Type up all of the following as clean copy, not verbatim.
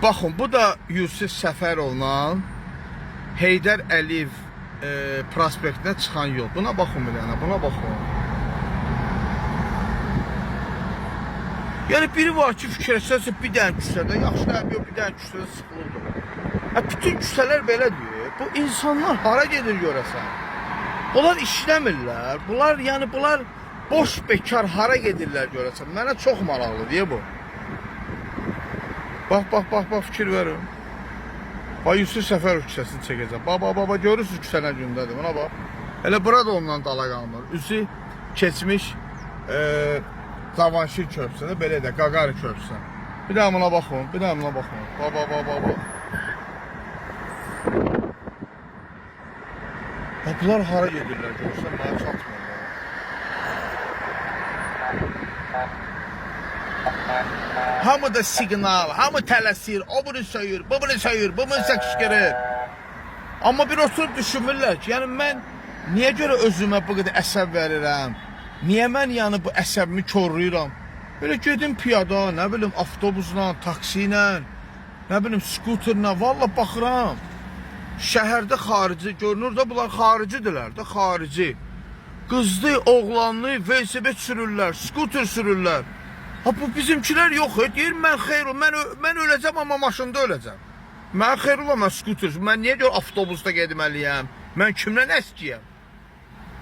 Baxın, bu da Yusif Səfərovla Heydər Əliyev prospektinə çıxan yol. Buna baxın bir dənə, buna baxın. Yəni biri var ki, fikirləşsənsə bir dənə küçədə, yaxşı da yox, bir dənə küçədə sıxılırdı. Hə, bütün küçələr belədir. Bu insanlar hara gedir görəsən? Bunlar işləmirlər. Bunlar yəni bunlar boş bekar hara gedirlər görəsən? Mənə çox maraqlı deyə bu. Bax, bax, bax, bax, fikir verin. Bax, Yusif Səfərov küçəsini çəkəcəm. Bax, bax, bax, bax, görürsünüz küçə nə gündədir. Buna bax. Elə burada ondan dala qalmır. Üzü keçmiş Cavanşir körpüsünə, belə də Qaqarin körpüsünə. Bir daha buna baxın, bir daha buna baxın. Bax, bax, bax, bax, bax. Bax, bunlar hara gedirlər görürsən, mənə çatmır. Hamı da siqnal, hamı tələsir, o bunu söyür, bu bunu söyür, bu bunu qışqırır. Amma bir oturub düşünmürlər ki, yəni mən niyə görə özümə bu qədər əsəb verirəm? Niyə mən yəni bu əsəbimi korlayıram? Belə gedim piyada, nə bilim avtobusla, taksi ilə, nə bilim skuterlə, valla baxıram. Şəhərdə xarici görünür də bunlar xaricidirlər də, xarici. Qızlı, oğlanlı velosiped sürürlər, skuter sürürlər. Ha bu bizimkilər yox, deyir mən xeyr, mən öləcəm amma maşında öləcəm. Mən xeyr ola mən skuter, mən niyə görə avtobusda getməliyəm? Mən kimlə əskiyəm?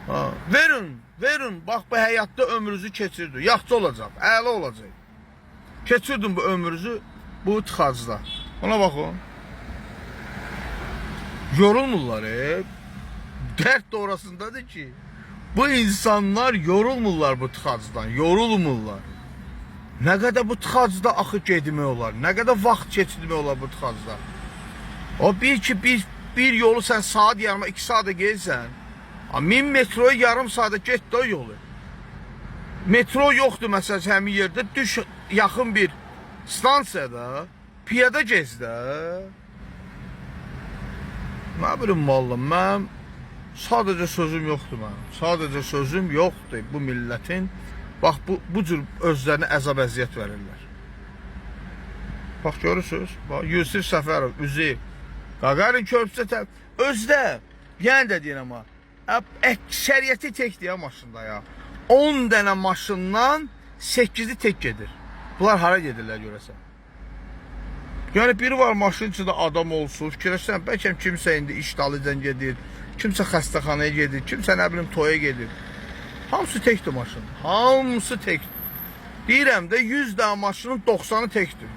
Ha, verin, verin, bax bu həyatda ömrünüzü keçirdi. Yaxşı olacaq, əla olacaq. Keçirdim bu ömrünüzü bu tıxacda. Ona baxın. Yorulmurlar, e. Dərd də orasındadır ki, bu insanlar yorulmurlar bu tıxacdan, yorulmurlar. Nə qədər bu tıxacda axı getmək olar, nə qədər vaxt keçirmək olar bu tıxacda. O bir ki bir yolu sən saat yarıma, 2 saata gelsən, ha, 1000 metroyu yarım saata get də o yolu. Metro yoxdur məsələn həmin yerdə, düş yaxın bir stansiyada, piyada gez də. Nə bilim vallah, mən sadəcə sözüm yoxdur mənim. Sadəcə sözüm yoxdur bu millətin. Bax bu cür özlərinə əzab əziyyət verirlər. Bax görürsüz? Bax Yusif Səfərov üzü Qaqarin körpüsü özdə yenə də deyirəm ha. Əksəriyyəti təkdir ya maşında ya. 10 dənə maşından 8-i tək gedir. Bunlar hara gedirlər görəsən? Yəni biri var maşının içində adam olsun, fikirləşsən, bəlkə kimsə indi iş dalıcan gedir, kimsə xəstəxanaya gedir, kimsə nə bilim toya gedir. Hamısı təkdir maşın. Hamısı təkdir. Deyirəm də 100 dənə maşının 90-ı təkdir.